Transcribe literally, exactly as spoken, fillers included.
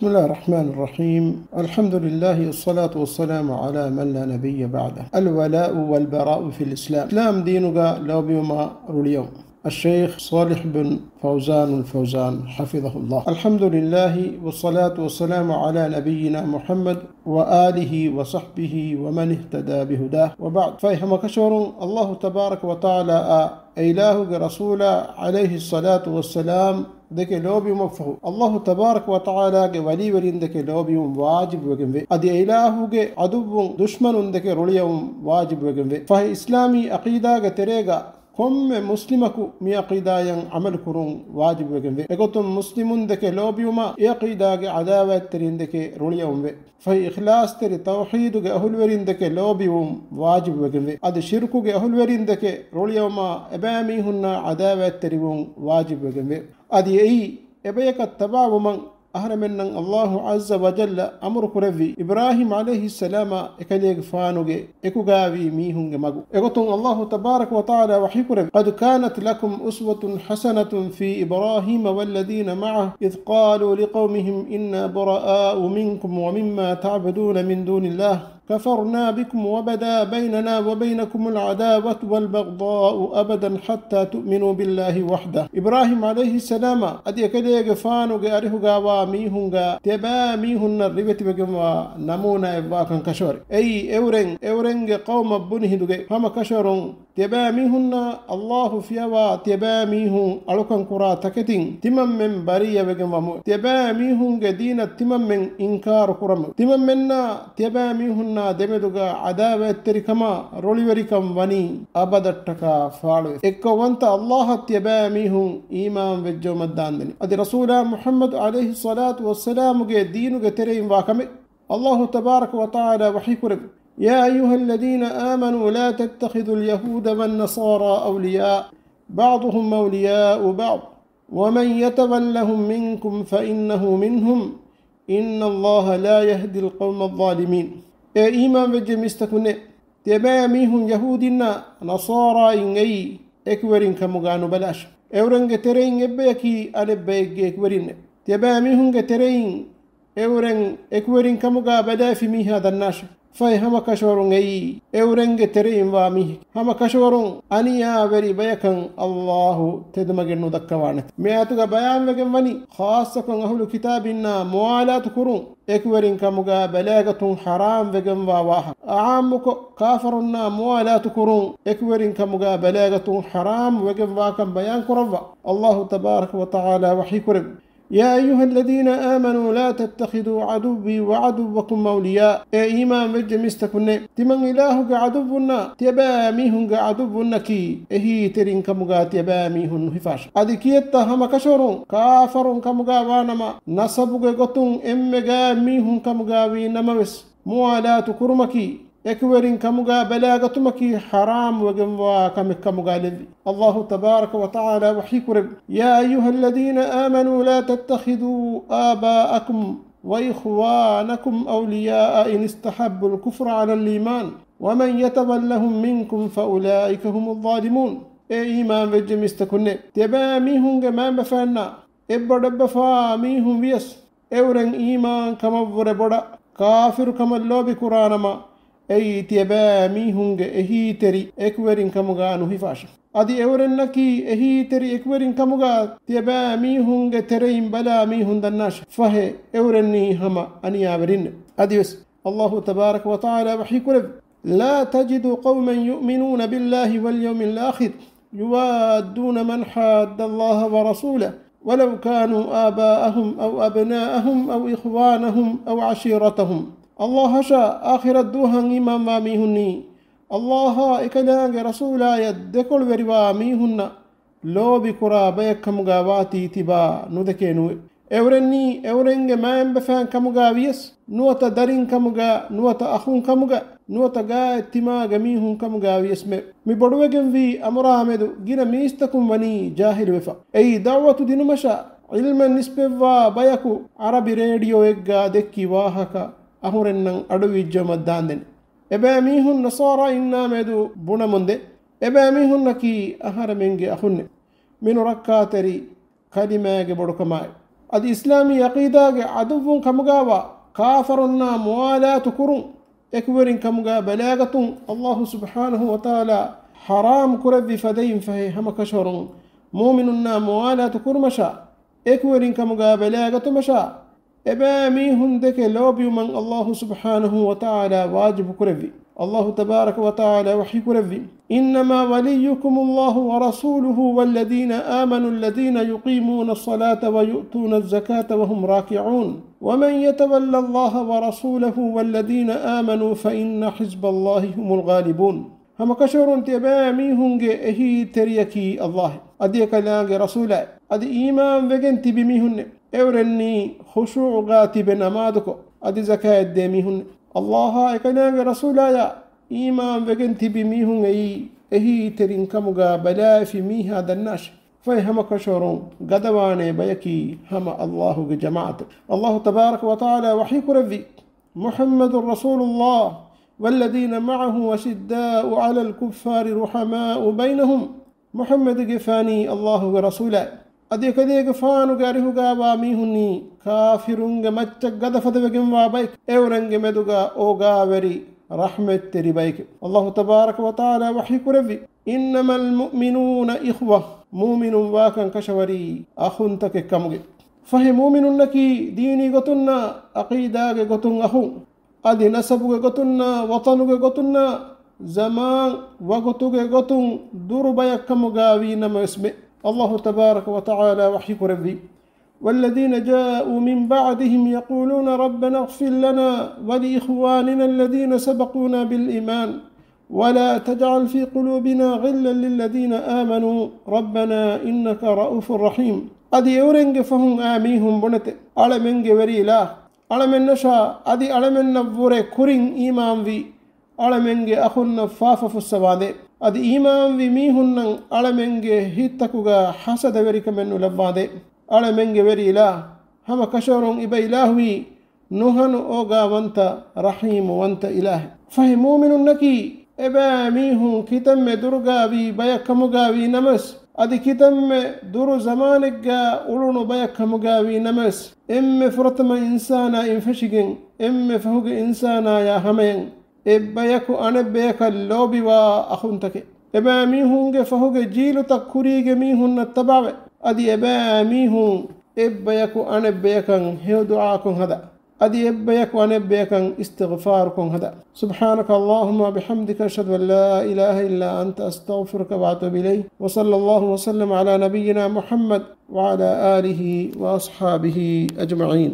بسم الله الرحمن الرحيم. الحمد لله والصلاة والسلام على من لا نبي بعده. الولاء والبراء في الإسلام. އިސްލާމް ދީނުގަ ލޯބިވުމާ ރުޅިއައުން. الشيخ صالح بن فوزان الفوزان حفظه الله. الحمد لله والصلاة والسلام على نبينا محمد وآله وصحبه ومن اهتدى بهداه وبعد. ފަހެ ހަމަކަށަވަރުން އައްލާހު ތަބާރަކަ ވަތަޢާލާއާ އެ އިލާހުގެ ރަސޫލާ ޢަލައިހިއްޞަލާތު ވައްސަލާމް ދެކެ ލޯބިވުމަށްފަހު، އައްލާހު ތަބާރަކަ ވަތަޢާލާގެ ވަލީވެރިން ދެކެ ލޯބިވުން ވާޖިބުވެގެންވޭ. އަދި އެ އިލާހުގެ ޢަދުއްވުން، ދުޝްމަނުން ދެކެ ރުޅިއައުން ވާޖިބުވެގެންވޭ. ފަހެ އިސްލާމީ ޢަޤީދާގެ ތެރޭގަ ކޮންމެ މުސްލިމަކު މި ޢަޤީދާޔަށް ޢަމަލު ކުރުން ވާޖިބުވެގެންވޭ. އެގޮތުން މުސްލިމުން ދެކެ ލޯބިވުމާ، އެ ޢަޤީދާގެ ޢަދާވާތްތެރިން ދެކެ ރުޅިއައުންވޭ. ފަހެ އިޚްލާޞްތެރި ތައުޙީދުގެ އަހުލުވެރިން ދެކެ ލޯބިވުން ވާޖިބުވެގެންވޭ. އަދި ޝިރުކުގެ އަހުލުވެރިން ދެކެ ރުޅިއައުމާ، އެބައިމީހުންނާ ޢަދާވާތްތެރިވުން ވާޖިބުވެގެންވޭ. އަދި އެއީ، އެބަޔަކަށް ތަބާވުމަށް އަހަރެމެންނަށް އައްލާހު ޢައްޒަ ވަޖައްލަ އަމުރު ކުރެއްވި އިބްރާހީމް ޢަލައިހިއްސަލާމާ އެކަލޭގެފާނުގެ އެކުގައިވީ މީހުންގެ މަގު. އެގޮތުން އައްލާހު ތަބާރަކަ ވަތަޢާލާ ވަޙީކުރެއްވި، قد كانت لكم أسوة حسنة في إبراهيم والذين معه إذ قالوا لقومهم إنا براء منكم ومما تعبدون من دون الله كفرنا بكم وبدا بيننا وبينكم العداوة والبغضاء أبدا حتى تؤمنوا بالله وحده. އިބްރާހީމް ޢަލައިހިއްސަލާމާ އަދި އެކަލޭގެފާނުގެ އަރިހުގައިވާ މީހުންގަ ތިޔަބައިމީހުންނަށް ރިވެތިވެގެންވާ ނަމޫނާއެއްވާކަން ކަށަވަރެއް. އެއީ، އެއުރެން، އެއުރެންގެ ޤައުމަށް ބުނި ހިނދުގައި ހަމަ ކަށަވަރުން ތިޔަބައިމީހުންނާ އައްލާހު ފިޔަވާ ތިޔަބައިމީހުން އަޅުކަން ކުރާ ތަކެތިން ތިމަންމެން ބަރީއަވެގެން ވަމު. ތިޔަބައިމީހުންގެ ދީނަށް ތިމަންމެން އިންކާރު ކުރަމު. ތިމަންމެންނާ ތިޔަބައިމީހުންނާ ދެމެދުގަ ޢަދާވާތްތެރިކަމާ ރޮޅިވެރިކަން ވަނީ އަބަދަށްޓަކާ ފާޅުވެފަ. އެއްކައުވަންތަ އައްލާހަށް ތިޔަބައިމީހުން އީމާން ވެއްޖައުމަށްދާންދެނީ. އަދި ރަސޫލާ މުޙައްމަދު ޢަލައިހިއްޞަލާތު ވައްސަލާމުގެ ދީނުގެ ތެރެއިން ވާ ކަމެއް. އައްލާހު ތަބާރަކަ ވަތަޢާލާ ވަޙީކުރެއްވި، يا أيها الذين آمنوا لا تتخذوا اليهود والنصارى أولياء بعضهم أولياء بعض ومن يتولهم منكم فإنه منهم إن الله لا يهدي القوم الظالمين. އޭ އީމާންވެއްޖެ މީސްތަކުންނޭ! ތިޔަބައިމީހުން ޔަހޫދީންނާ ނަޞާރާއިން އެއީ އެކުވެރިން ކަމުގާ ނުބަލާށެވެ. އެއުރެންގެ ތެރެއިން އެއްބަޔަކީ އަނެއްބައެއްގެ އެކުވެރިންނެވެ. ތިޔަބައިމީހުންގެ ތެރެއިން އެއުރެން އެކުވެރިން ކަމުގާ ބަލާފި މީހާ ދަންނާށެވެ. ފަހެ ހަމަކަށަވަރުން އެއީ އެއުރެންގެ ތެރެއިން ވާ މީހެކޭ. ހަމަކަށަވަރުން އަނިޔާވެރި ބަޔަކަށް އައްލާހު ތެދުމަގެއް ނުދައްކަވާނެތެވެ. މި އާޔަތުގަ ބަޔާންވެގެން ވަނީ، ޚާއްޞަކޮށް އަހުލު ކިތާބީންނާ މުވާލާތު ކުރުން އެކުވެރިން ކަމުގާ ބަލާގަތުން ޙަރާމް ވެގެންވާ ވާހަކަ. ޢާއްމުކޮށް، ކާފަރުންނާ މުވާލާތު ކުރުން އެކުވެރިން ކަމުގާ ބަލާގަތުން ޙަރާމް ވެގެންވާކަން ބަޔާން ކުރައްވާ. އައްލާހު ތަބާރަކަ ވަތަޢާލާ ވަޙީކުރެއްވި، يا أيها الذين آمنوا لا تتخذوا عدوي وعدوكم أولياء. އޭ އީމާން ވެއްޖެ މީސްތަކުންނޭ! ތިމަން އިލާހުގެ ޢަދުއްވުންނާ ތިޔަބައިމީހުންގެ ޢަދުއްވުންނަކީ އެހީތެރިން ކަމުގާ ތިޔަބައިމީހުން ނުހިފާށެވެ. އަދި ކިއެއްތަ ހަމަކަށަވަރުން ކާފަރުން ކަމުގާ ވާނަމަ، ނަސަބުގެ ގޮތުން އެންމެ ގާތް މީހުން ކަމުގާ ވީ ނަމަވެސް، މުވާލާތު ކުރުމަކީ އެކުވެރިން ކަމުގާ ބަލާގަތުމަކީ ޙަރާމް ވެގެންވާ ކަމެއް ކަމުގާ ލެއްވި. އައްލާހު ތަބާރަކަ ވަތަޢާލާ ވަޙީކުރެއްވި، يا أيها الذين آمنوا لا تتخذوا آباءكم وإخوانكم أولياء إن استحبوا الكفر على الإيمان ومن يتولهم منكم فأولئك هم الظالمون. އޭ އީމާން ވެއްޖެ މީސްތަކުންނޭ! ތިޔަބައިމީހުންގެ މައިންބަފައިންނާ އެއްބަޑެއްބަފާ މީހުން ވިޔަސް، އެއުރެން އީމާން ކަމަށްވުރެ ބޮޑަށް ކާފިރު ކަމަށް ލޯބި ކުރާނަމަ، އެއީ ތިޔަބައިމީހުންގެ އެހީތެރި އެކުވެރިން ކަމުގާ ނުހިފާށެވެ. އަދި އެއުރެންނަކީ އެހީތެރި އެކުވެރިން ކަމުގާ ތިޔަބައިމީހުންގެ ތެރެއިން ބަލާ މީހުން ދަންނާށެވެ. ފަހެ އެއުރެންނީ ހަމަ އަނިޔާވެރިންނެވެ. އަދިވެސް އައްލާހު ތަބާރަކަ ވަތަޢާލާ ވަޙީކުރެއްވި، لا تجد قوما يؤمنون بالله واليوم الآخر يوادون من حاد الله ورسوله ولو كانوا آباءهم أو أبناءهم أو إخوانهم أو عشيرتهم. އައްލާހަށާ އާޚިރަތް ދުވަހަށް އީމާންވާ މީހުންނީ، އައްލާހާ އެކަލާނގެ ރަސޫލާޔަށް ދެކޮޅުވެރިވާ މީހުންނަށް ލޯބިކުރާ ބަޔެއްކަމުގާ ވާތީ ތިބާ ނުދެކޭ ނުވެ. އެއުރެންނީ އެއުރެންގެ މައިންބަފައިން ކަމުގާ ވިޔަސް، ނުވަތަ ދަރިން ކަމުގާ، ނުވަތަ އަޚުން ކަމުގާ، ނުވަތަ ގާތް ތިމާގެ މީހުން ކަމުގާ ވިޔަސް މެ، މި ބޮޑުވެގެންވީ އަމުރާމެދު ގިނަ މީސްތަކުން ވަނީ ޖާހިލުވެފަ. އެއީ ދަޢުވަތު ދިނުމަށާ ޢިލްމެއް ނިސްބަތްވާ ބަޔަކު ޢަރަބި ރޭޑިއޯއެއްގާ ދެއްކި ވާހަކަ އަހުރެންނަށް އަޑުއިވިއްޖައުމަށް ދާންދެނީ. އެބައިމީހުން ނަޞާރާއިންނާމެދު ބުނަމުންދޭ، އެބައިމީހުންނަކީ އަހަރެމެންގެ އަޚުންނެވެ. މި ނުރައްކާތެރި ކަލިމާގެ ބޮޑުކަމާއި، އަދި އިސްލާމީ ޢަޤީދާގެ ޢަދުއްވުން ކަމުގާވާ ކާފަރުންނާ މުވާލާތު ކުރުން، އެކުވެރިން ކަމުގާ ބަލާގަތުން ﷲ ސުބްޙާނަހޫ ވަތަޢާލާ ޙަރާމް ކުރެއްވި ފަދައިން ފަހެ ހަމަ ކަށަވަރުން މުއުމިނުންނާ މުވާލާތު ކުރުމަށާ، އެކުވެރިން ކަމުގާ ބަލާގަތުމަށާ، އެބައިމީހުން ދެކެ ލޯބިވުމަށް ﷲ ސުބްޙާނަހޫ ވަތަޢާލާ ވާޖިބު ކުރެއްވި. ﷲ ތަބާރަކަ ވަތަޢާލާ ވަޙީ ކުރެއްވި، إنما وليكم الله ورسوله والذين آمنوا الذين يقيمون الصلاة ويؤتون الزكاة وهم راكعون ومن يتول الله ورسوله والذين آمنوا فإن حزب الله هم الغالبون. ހަމަ ކަށަވަރުން ތިޔަބައި މީހުންގެ އެހީތެރިޔަކީ ﷲ، އަދި އެކަލާނގެ ރަސޫލާއި، އަދި އީމާން ވެގެން ތިބި މީހުންނެ. އެއުރެންނީ ޚުޝޫޢުގާ ތިބެ ނަމާދުކޮށް، އަދި ޒަކާތް ދޭ މީހުންނެ. ﷲ އާ އެކަލާނގެ ރަސޫލާޔާ އީމާން ވެގެން ތިބި މީހުން އެއީ އެހީތެރިން ކަމުގާ ބަލާފި މީހާ ދަންނާށި. ފަހެ ހަމަ ކަށަވަރުން ގަދަވާނޭ ބަޔަކީ ހަމަ ﷲ ގެ ޖަމާޢަތެއް. ﷲ ތަބާރަކަ ވަތަޢާލާ ވަޙީ ކުރެއްވި، محمد رسول الله والذين معه أشداء على الكفار رحماء بينهم. މުޙައްމަދުގެފާނީ ﷲ ގެ ރަސޫލާ، އަދި އެކަލޭގެފާނުގެ އަރިހުގާވާ މީހުންނީ ކާފިރުންގެ މައްޗަށް ގަދަފަދަވެގެންވާ ބައެކެ. އެއުރެންގެ މެދުގާ އޯގާވެރި ރަޙްމަތްތެރި ބައެކެ. ﷲ ތަބާރަކަ ވަތަޢާލާ ވަޙީ ކުރެއްވި، إنما المؤمنون إخوة، މުއުމިނުން ވާކަން ކަށަވަރީ އަޚުންތަކެއް ކަމުގެ. ފަހެ މުއުމިނުންނަކީ ދީނީ ގޮތުންނާ ޢަޤީދާގެ ގޮތުން އަޚުން، އަދި ނަސަބުގެ ގޮތުންނާ ވަޠަނުގެ ގޮތުންނާ ޒަމާން ވަގުތުގެ ގޮތުން ދުރު ބަޔަށް ކަމުގާވީ ނަމަވެސްމެ. ﷲ ތަބާރަކަ ވަތަޢާލާ ވަޙީ ކުރެއްވި، والذين جاءوا من بعدهم يقولون ربنا اغفر لنا ولإخواننا الذين سبقونا بالإيمان ولا تجعل في قلوبنا غلا للذين آمنوا ربنا إنك رءوف رحيم. އަދި އެއުރެންގެ ފަހުން އާ މީހުން ބުނެތެ، އަޅަމެންގެ ވެރި އިލާހް، އަޅަމެންނަށާ އަދި އަޅަމެންނަށްވުރެ ކުރިން އީމާންވި އަޅަމެންގެ އަޚުންނަށް ފާފަ ފުއްސަވާދޭ. އަދި އީމާންވި މީހުންނަށް އަޅަމެންގެ ހިތްތަކުގަ ޙަސަދަވެރިކަމެއް ނުލައްވާދޭ. އަޅަމެންގެ ވެރި އިލާހް، ހަމަ ކަށަވަރުން އިބަ އިލާހުވީ ނުހަނު އޯގާވަންތަ، ރަޙީމުވަންތަ އިލާހެއް. ފަހެ މުއުމިނުންނަކީ އެބައިމީހުން ކިތަންމެ ދުރުގާވީ ބަޔަށް ކަމުގާވީ ނަމަވެސް، އަދި ކިތަންމެ ދުރު ޒަމާނެއްގާ އުޅުނު ބަޔަށް ކަމުގާވީ ނަމަވެސް، އެންމެ ފުރަތަމަ އިންސާނާއިން ފެށިގެން އެންމެ ފަހުގެ އިންސާނާޔާ ހަމަޔަށް އެއްބަޔަކު އަނެއްބަޔަކަށް ލޯބިވާ އަޚުންތަކެއް. އެބައިމީހުންގެ ފަހުގެ ޖީލުތައް ކުރީގެ މީހުންނަށް ތަބާވެ، އަދި އެބައިމީހުން އެއްބަޔަކު އަނެއްބަޔަކަށް ހެޔޮދުޢާކޮށް ހަދާ، އަދި އެއްބަޔަކު އަނެއްބަޔަކަށް އިސްތިޣްފާރުކޮށް ހަދާ. سبحانك اللهم وبحمدك، أشهد أن لا إله إلا أنت، أستغفرك وأتوب إليك. وصلى الله وسلم على نبينا محمد وعلى آله وأصحابه أجمعين.